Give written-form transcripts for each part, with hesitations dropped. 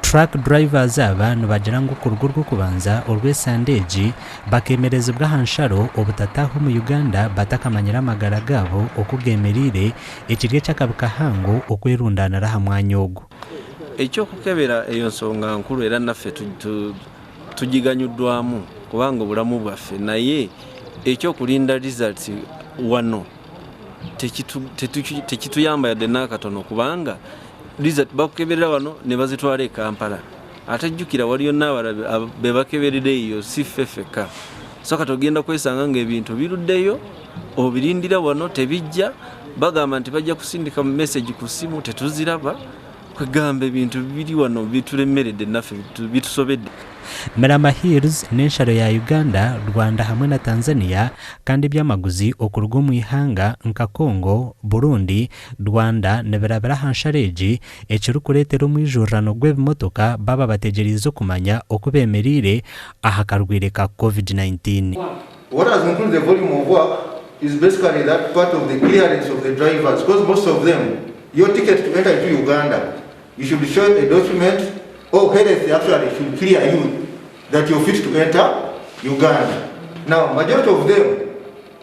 Truck drivers aba nibagira ngu kuruga orw'okubanza orw'esande egi bakemerezibwa aha nsharo obutataaha omu Uganda batakamanyire amagara gaabo oku gemereire ekiri eky'akabi kahango okwerundanira aha mwanya ogu. Eky'okukebera eyo nsonga nkuru era naffe tugiganyuddwamu kubanga obulamu bwaffe naye eky'okulinda results wano tekituyamba yadde n'akatono kubanga result bakukeberera wano ne bazitwala e Kampala ate jjukira waliyo n'abalala be bakeberera eyo si ffe ffekka so kati ogenda kwesanga ng'ebintu biruddeyo obirindira wano tebijja bagamba nti bajja kusindika message ku ssimu tetuziraba kwegamba ebintu biri wano bitulemeredde naffe bitusobedde. Mirama Hills n'ensharo ya Uganda, Rwanda hamwe na Tanzania kandi eby'amaguzi okuruga omu ihanga nka Congo, Burundi, Rwanda nibirabira aha nsharo egi ekirikureetera omwijurirano gw'ebimotoka baaba bategyereize okumanya oku bemereire aha karwaire ka Covid-19. What has increased the volume of work is basically that part of the clearance of the drivers because most of them, your ticket to enter into Uganda, you should show a document or health actually should clear you that you're fit to enter Uganda. Now, majority of them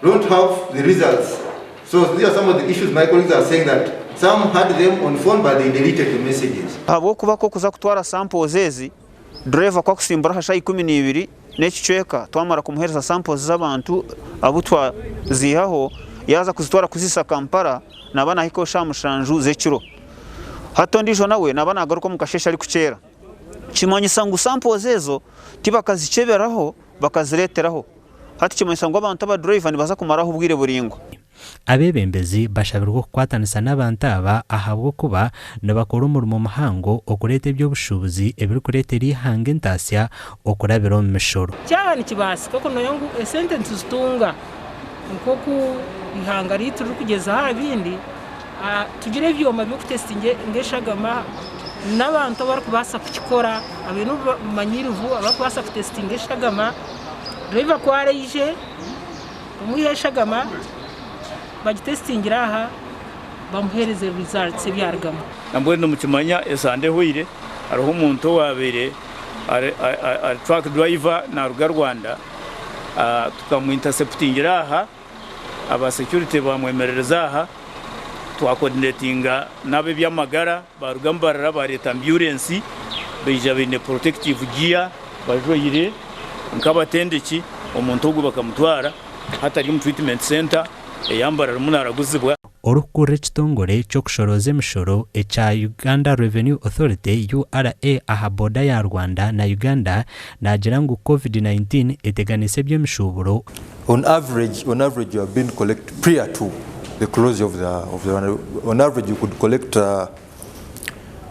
don't have the results. So these are some of the issues my colleagues are saying that some had them on phone but they deleted the messages. Ahabw'okuba ku okuza kutwara samples ezi, dureeva ku akusimbura aha shaaha 12 n'ekicweka twamara kumuheereza samples z'abantu abu twaziihaho, yaaza kuzitwara kuziisa Kampala naaba naahikaho shaaha mushanju z'ekiro. Hati ondiijo nawe naaba naagaruka omu kasheeshe arikukyera. Kimanyisa ngu samples ezo tibakazikyeberaho bakazireeteraho. Hati kimanyisa ngu abantu aba driver nibaza kumaraho obwire buraingwa. Abeebembezi bashabirwe okukwatanisa n'abantu aba ahabw'okuba nibakora omurimo muhango okureeta eby'obushuubuzi ebirikureetera eihanga entaasya okurabira omu mishoro. Kyaba nikibaasika okunoya ngu esente nituzitunga nk'oku eihanga ryaitu ririkugyezaho aha bindi, tugire ebyoma by'okutesitinga eshagama n'abantu abarikubaasa kukikora abaine obumanyirivu abarikubaasa kutesitinga eshagama. Driver ku araije omwihe eshagama bagitesitingire aha bamuheereze results ebyarugamu. Nambwenu nimukimanya esande ehweire hariho omuntu owabaire ari truck driver naruga Rwanda tukamu interceptingira aha aba security bamwemerereza aha twa coordinatinga n'abebyamagara baruga Mbarara bareeta ambulance baija baine protective gear bajwaire nk'abatendeki omuntu ogu bakamutwara hati ari omu treatment center eya Mbarara arimu naraguzibwa. Orikukurira ekitongore ky'okushorooza emishoro ekya Uganda Revenue Authority, URA, aha boda ya Rwanda na Uganda naagira ngu Covid-19 eteganiise eby'emishuuburo. On average, on average you have been collect prior to the closure of the, of the on average you could collect uh,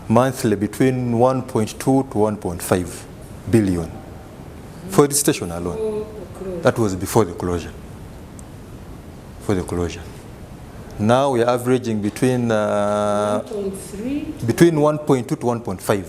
monthly between 1.2 to 1.5 billion for the station alone. That was before the closure. For the closure. Now we are averaging between uh, between 1.2 to 1.5.